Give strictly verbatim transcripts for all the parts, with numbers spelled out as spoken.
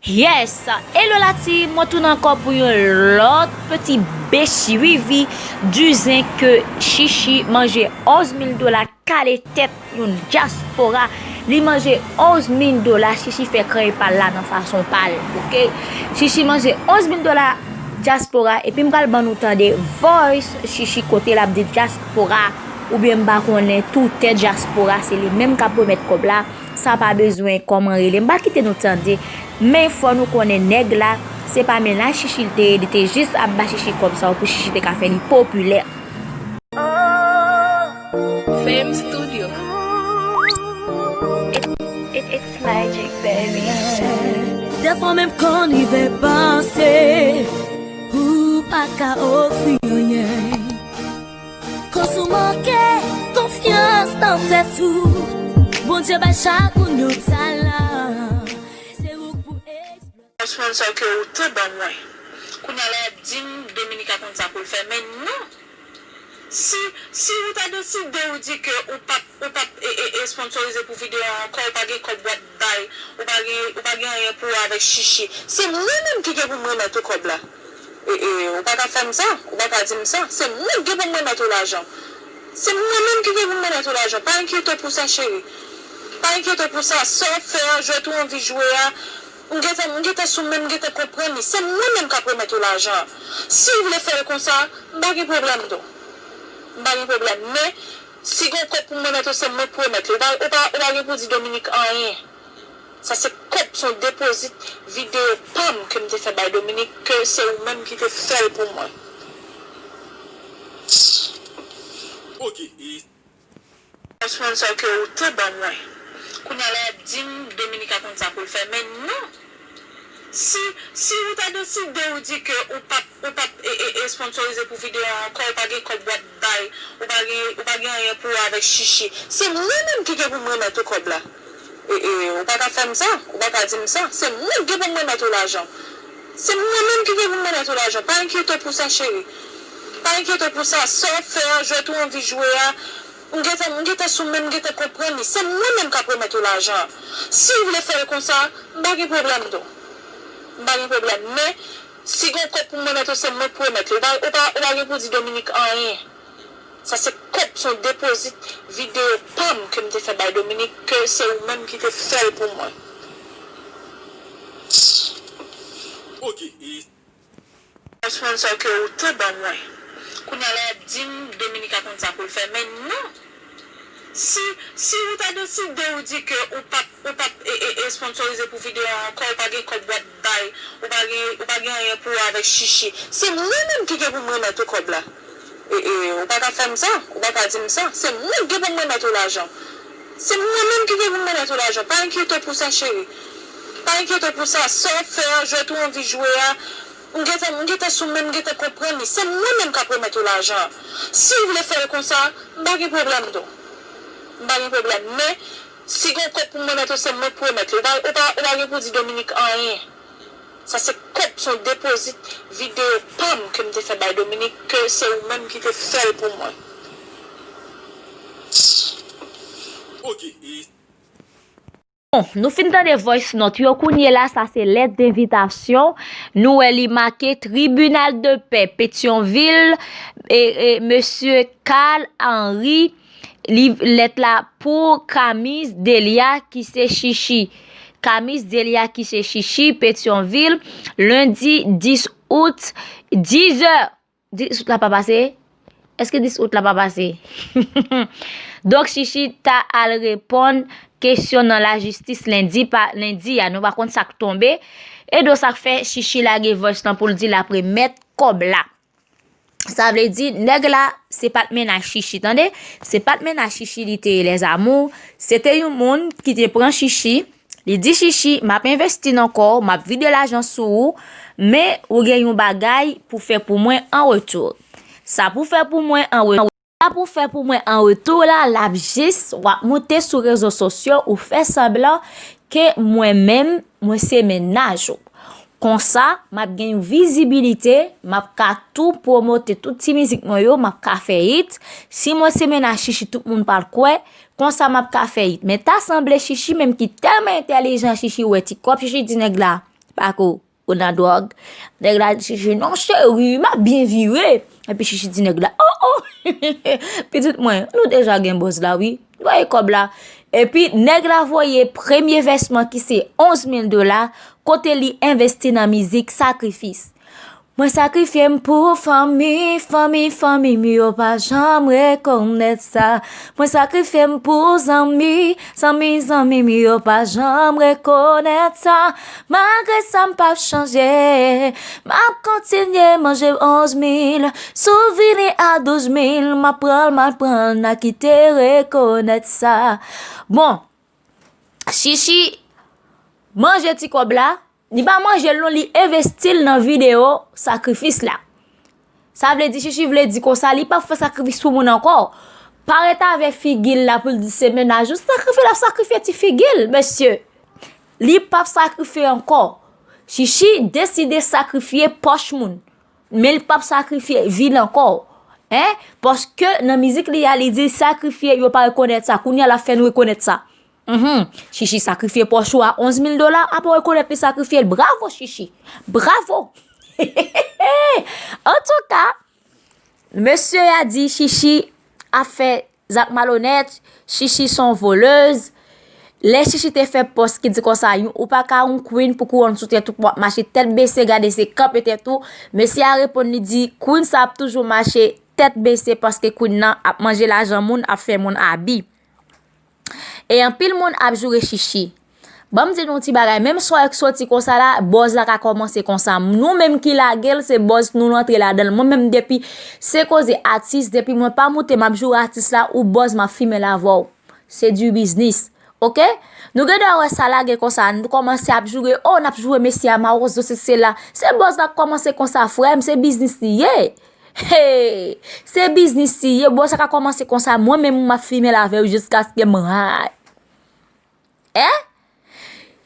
Yes! Hello la team, mwen tounen ankò pou yon lòt peti bechwivi dizen ke Chichi manje onz mil dola kale tèt yon dyaspora. Li manje onz mil dola, Chichi fè kreye pa l la nan fason pa l, oke? Chichi manje onz mil dola dyaspora, epi m pral ban nou tande voice Chichi kote l ap di dyaspora, oubyen m pa konnen, toutè dyaspora, se li menm k ap remèt kòb la. Sa pa bezwen kòman rele. M pa kite nou tande. Men fò nou konnen nèg la, se pa mennaj Chichi l te ye, li te jis ap ba Chichi kòb sa yo pou Chichi te ka fè li popilè. Fame Studio. It, it, it's magic, baby. Dèfwa menm konn rive panse ou pa ka ofri anyen. Koz ou manke konfyans nan tèt ou. Bondye bay chak moun yon talan. Se ou k pou eksplwate. Sponsor ke ou te ban mwen. Kounye a la y ap di m Dominica konn sa pou l fè, men non. Si, si ou ta deside ou di ke ou p ap, ou p ap e, e, e sponsorize pou videyo a ankò, ou pa gen kòb w ap bay, ou pa gen, ou pa gen anyen pou wè avèk Chichi, se mwen menm ki gen pou m remèt ou kòb la. E, e, ou pa ka fè m sa, ou pa ka di m sa, se mwen ki gen pou m remèt ou lajan. Se mwen menm ki gen pou m remèt ou lajan, pa enkyete w pou sa cheri. Pa enkyete w pou sa, sa w ap fè a, jwèt ou anvi jwe a, m gentan, m gentan sou men, m gentan konprann li, se mwen menm k ap remèt ou lajan an. Si w vle fè l konsa, m pa gen pwoblèm tou. M pa gen pwoblèm, men si gen yon kòb pou m remèt ou, se mwen k pou remèt li. Ou pa, ou pa, ou pa gen pou di Dominique anyen. Sa se kòb, se yon depozit videyo pa m ke m te fè bay Dominique, ke se ou menm ki te fè l pou mwen. Ok, e. Sponsor ke ou te ban mwen. Kounye a la y ap di m Dominica konn sa pou l fè, men non. Si, si ou ta deside ou di ke ou p ap, ou p ap e, e, e sponsorize pou videyo a ankò, ou pa gen kòb w ap bay, ou pa gen, ou pa gen anyen pou wè avèk Chichi, se mwen menm ki gen pou m remèt ou kòb la. E, e, ou pa ka fè m sa, ou pa ka di m sa, se mwen ki gen pou m remèt ou lajan. Se mwen menm ki gen pou m remèt ou lajan, pa enkyete w pou sa cheri. Pa enkyete w pou sa, sa w ap fè a, jwèt ou anvi jwe a, m gentan, m gentan sou men, m gentan konprann li, se mwen menm k ap remèt ou lajan an. Si w vle fè l konsa, m pa gen pwoblèm tou. M pa gen pwoblèm, men si gen yon kòb pou m remèt ou, se mwen k pou remèt li. Ou pa, ou pa, ou pa gen pou di Dominique anyen. Sa se kòb, se yon depozit videyo pa m ke m te fè bay Dominique, ke se ou menm ki te fè l pou mwen. Ok, e. Sponsor ke ou te ban mwen. Kounye a la y ap di m Dominica konn sa pou l fè, men non. Si, si ou ta deside ou di ke ou p ap, ou p ap e, e, e sponsorize pou videyo a ankò, ou pa gen kòb w ap bay, ou pa gen, ou pa gen anyen pou wè avèk Chichi, se mwen menm ki gen pou m remèt ou kòb la. E, e, ou pa ka fè m sa, ou pa ka di m sa, se mwen ki gen pou m remèt ou lajan. Se mwen menm ki gen pou m remèt ou lajan, pa enkyete w pou sa cheri. Pa enkyete w pou sa, sa w ap fè a, jwèt ou anvi jwe a, m gentan, m gentan sou men, m gentan konprann li, se mwen menm k ap remèt ou lajan an. Si w vle fè l konsa, m pa gen pwoblèm tou. M pa gen pwoblèm, men si gen yon kòb pou m remèt ou, se mwen k pou remèt li. Ou pa, ou pa, ou pa gen pou di Dominique anyen. Sa se kòb, se yon depozit videyo pa m ke m te fè bay Dominique, ke se ou menm ki te fè l pou mwen. Ok, e. Bon, nou fin tande voice note yo, kounye la, sa se lèt denvitasyon. Nou wè li make Tribunal de Paix Petyonvil, e, e, mesye Carl Henry, li, lèt la pou Camise Delia ki se Chichi. Camise Delia ki se Chichi, Petyonvil, lendi dis out, dis è. Dis out la pa pase? Èske dis out la pa pase? Donk, Chichi ta al reponn kesyon nan lajistis lendi, pa, lendi a, nou pa konn sa k tonbe. E donk, sa k fè Chichi lage voice lan pou l di l ap remèt kòb la. Sa vle di, nèg la, se pa t mennaj Chichi, tande? Se pa t mennaj Chichi li te ye, les amours. Se te yon moun ki te pran Chichi, li di Chichi, m ap envesti nan kò w, m ap vide lajan sou ou, men ou gen yon bagay pou fè pou mwen an retou. Sa pou fè pou mwen an retou. Sa pou fè pou mwen an retou la, l ap jis, w ap moute sou rezo sosyo, ou fè sanblan ke mwen menm, mwen se mennaj ou. Konsa, m ap gen yon vizibilite, m ap ka tou pwomote tout ti mizik mwen yo, m ap ka fè hit. Si mwen se mennaj Chichi, tout moun pral kwè, konsa m ap ka fè hit. Men ta sanble Chichi menm ki tèlman entèlijan, Chichi wè ti kòb, Chichi di nèg la, Pako, ou nan dwòg. Nèg la di Chichi, non cheri, m ap byen vire. Epi Chichi di nèg la, oh, oh, pitit mwen, nou deja gen bòz la, wi. Voye kòb la. Epi nèg la voye premye vèsman ki se onz mil dola, kote li envesti nan mizik Sakrifis. Mwen sakrifye m pou fanmi, fanmi, fanmi m yo pa janm rekonèt sa. Mwen sakrifye m pou zanmi, zanmi, zanmi m yo pa janm rekonèt sa. Malgre sa m p ap chanje, m ap kontinye manje onz mil, souvni a douz mil, m ap pran l, m ap pran l, n a kite rekonèt sa. Bon, Chichi manje ti kòb la, li pa manje l non, li envesti l nan videyo Sakrifis la. Sa vle di, Chichi vle di konsa, li p ap fè sakrifis pou moun ankò. Pa ret avè figi l la pou l di se mennaj ou sakrifye, l ap sakrifye ti figi l, mesye. Li p ap sakrifye ankò. Chichi deside sakrifye pòch moun. Men li p ap sakrifye vi l ankò. Hein? Paske nan mizik li a, li di sakrifye, yo pa rekonèt sa. Kounye a l ap fè nou rekonèt sa. Mhm. Chichi sakrifye pòch ou a onz mil dola, apre w rekonèt li sakrifye l. Bravo, Chichi. Bravo. Antouka, mesye a di Chichi ap fè zak malonèt, Chichi se yon volèz. Lè Chichi te fè pòs ki di konsa, yon, ou pa ka yon queen pou kouwòn sou tèt ou, pou w ap mache tèt bese, gade se kanpe tèt ou. Mesye a reponn, li di, queen sa ap toujou mache tèt bese paske queen nan ap manje lajan moun, ap fè moun abi. E anpil moun ap joure Chichi. Ban m di nou yon ti bagay, menm si w soti konsa la, buzz la ka kòmanse konsa. Nou menm ki lage l, se buzz nou rantre ladan l. Mwen menm depi se koze atis, depi mwen pa moute, m ap joure atis la, ou buzz, m ap fimen l avè w. Se du biznis. Oke? Nou gen dwa wè sa lage konsa, nou kòmanse ap joure, oh, n ap joure mesye a, mawozo, se sela. Se buzz la k kòmanse konsa, frè m, se biznis li ye. Hey! Se biznis li ye, buzz sa ka kòmanse konsa, mwen menm m ap fimen l avè w jiskaske m ray. Hein?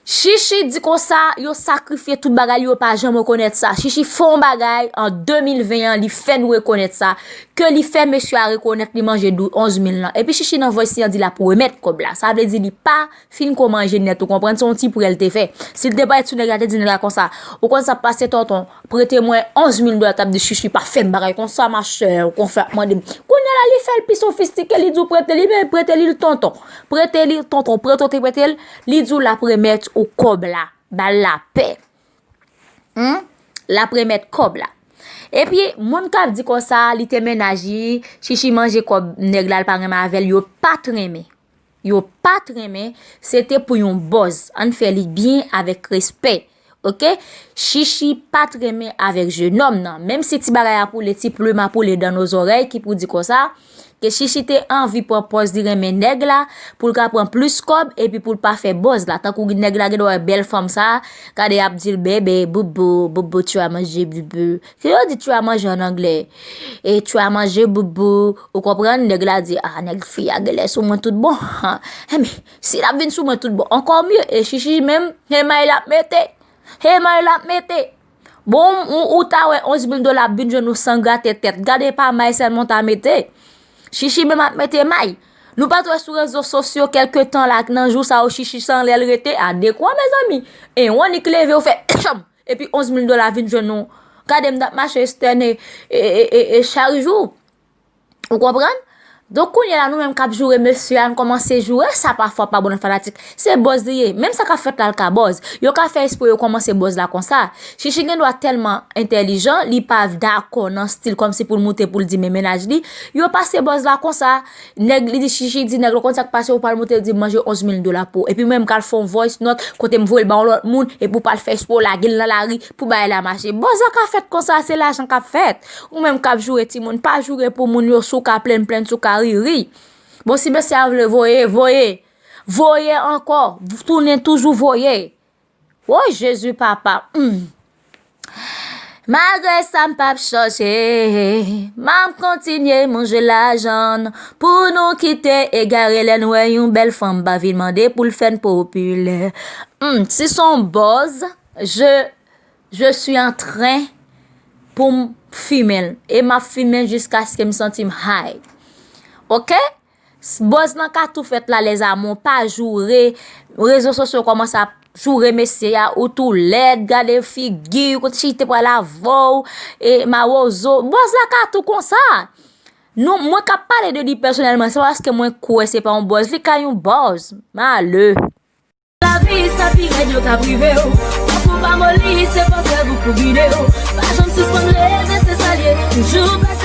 Chichi di konsa, yo sakrifye tout bagay li, yo pa janm rekonèt sa. Chichi fè yon bagay an de mil ven an, li fè nou rekonèt sa, ke li fè mesye a rekonèt li manje dou onz mil lan. Epi Chichi nan voice li an di l ap remèt kòb la. Sa vle di li pa fin ko manje nèt, ou konprann? Se yon ti prè l te fè. Si l te parèt sou nèg la, te di nèg la konsa, ou konn sa k pase tonton, prete mwen onz mil dola, t ap di Chichi pa fè m bagay konsa, machè, ou konn fè ap mande m. Kounye a la, li fè l pi sofistike, li di w prete li, men prete li l tonton. Prete li l tonton, prete w te prete l, li di w l ap remèt ou kòb la. Ba l lapè. Humm? L ap remèt kòb la. Epi, moun k ap di konsa, li te mennaj li, Chichi manje kòb nèg la, l pa renmen avè l, yo pa t renmen. Yo pa t renmen, se te pou yon buzz. Ann fè li byen avèk respè. Oke? Chichi pa t renmen avèk jenòm nan. Menm si ti bagay ap woule, ti plim ap woule dan nos oreilles ki pou di konsa, ke Chichi te anvi pran pòz li renmen nèg la, pou l ka pran plis kòb, epi pou l pa fè buzz la. Tankou nèg la gen dwa wè bèl fanm sa, gade y ap di l, bebe, boubou, boubou, tu as mangé, boubou. Ke yo di tu as mangé an anglè? E tu as mangé, boubou. Ou konprann? Nèg la di, ah, nèg fi a genlè sou mwen tout bon. Enben, si l ap vin sou mwen tout bon, ankò mye. E Chichi menm, he may l ap mete. He may l ap mete. Bon, ou, ou ta wè onz mil dola ap vin jwenn ou san grate tèt. Gade pa may sèlman w ta mete. Chichi menm ap mete may. Nou pa t wè sou rezo sosyo kèlke tan la, nan jou sa yo, Chichi san lè l rete, a dekwa, mezanmi. E w annik leve, w fè, epi onz mil dola vin jwenn ou. Gade m t ap mache estène, e, e, e, e chak jou. Ou konprann? Donk, kounye a la, nou menm k ap joure mesye a, n kòmanse joure, sa pafwa pa bon nan fanatik. Se buzz li ye. Menm sa k ap fèt la, l ka buzz. Yo ka fè espre yo kòmanse buzz la konsa. Chichi gen dwa tèlman entèlijan, li pa dakò nan stil kòmsi pou l moute pou l di men mennaj li. Yo pase buzz la konsa. Nèg, li di Chichi, di nèg la konn sa k pase, ou pral moute, l di m manje onz mil dola pou ou. Epi mwen, m ka al fè yon voice note, kote m voye l ba yon lòt moun, epi ou pral fè espre w lage l nan lari pou bagay la mache. Buzz la ka fèt konsa, se lajan k ap fèt. Ou menm k ap joure timoun, pa joure pou moun yo, si w ka plenn, plenn, si w ka ri, ri. Bon, si mesye a vle voye, voye. Voye ankò, tounen toujou voye. Woy, Jezi papa, hmm. Malgre sa m p ap chanje, m ap kontinye manje lajan n pou nou kite egare lè n wè yon bèl fanm pa vin mande pou l fè n popilè. Hmm, si se yon buzz, je, je suis en train pou m fimen l. E m ap fimen l jiskaske m santi m high. Oke? Buzz lan ka tou fèt la, les amours, pa joure. Rezo sosyo kòmanse ap joure mesye a, ou tou lèd, gade figi, kote chite pral avè w, e mawozo. Bòz la ka tou konsa. Nou, mwen k ap pale de li pèsonèlman, se paske mwen kwè se pa yon bòz, li ka yon bòz. Malè. Lavi sa pi rèd yo ka prive w. Fòk ou pa moli, se fòs rèv ou pou gide w. Pa janm sispann leve, se sa l ye. Toujou pa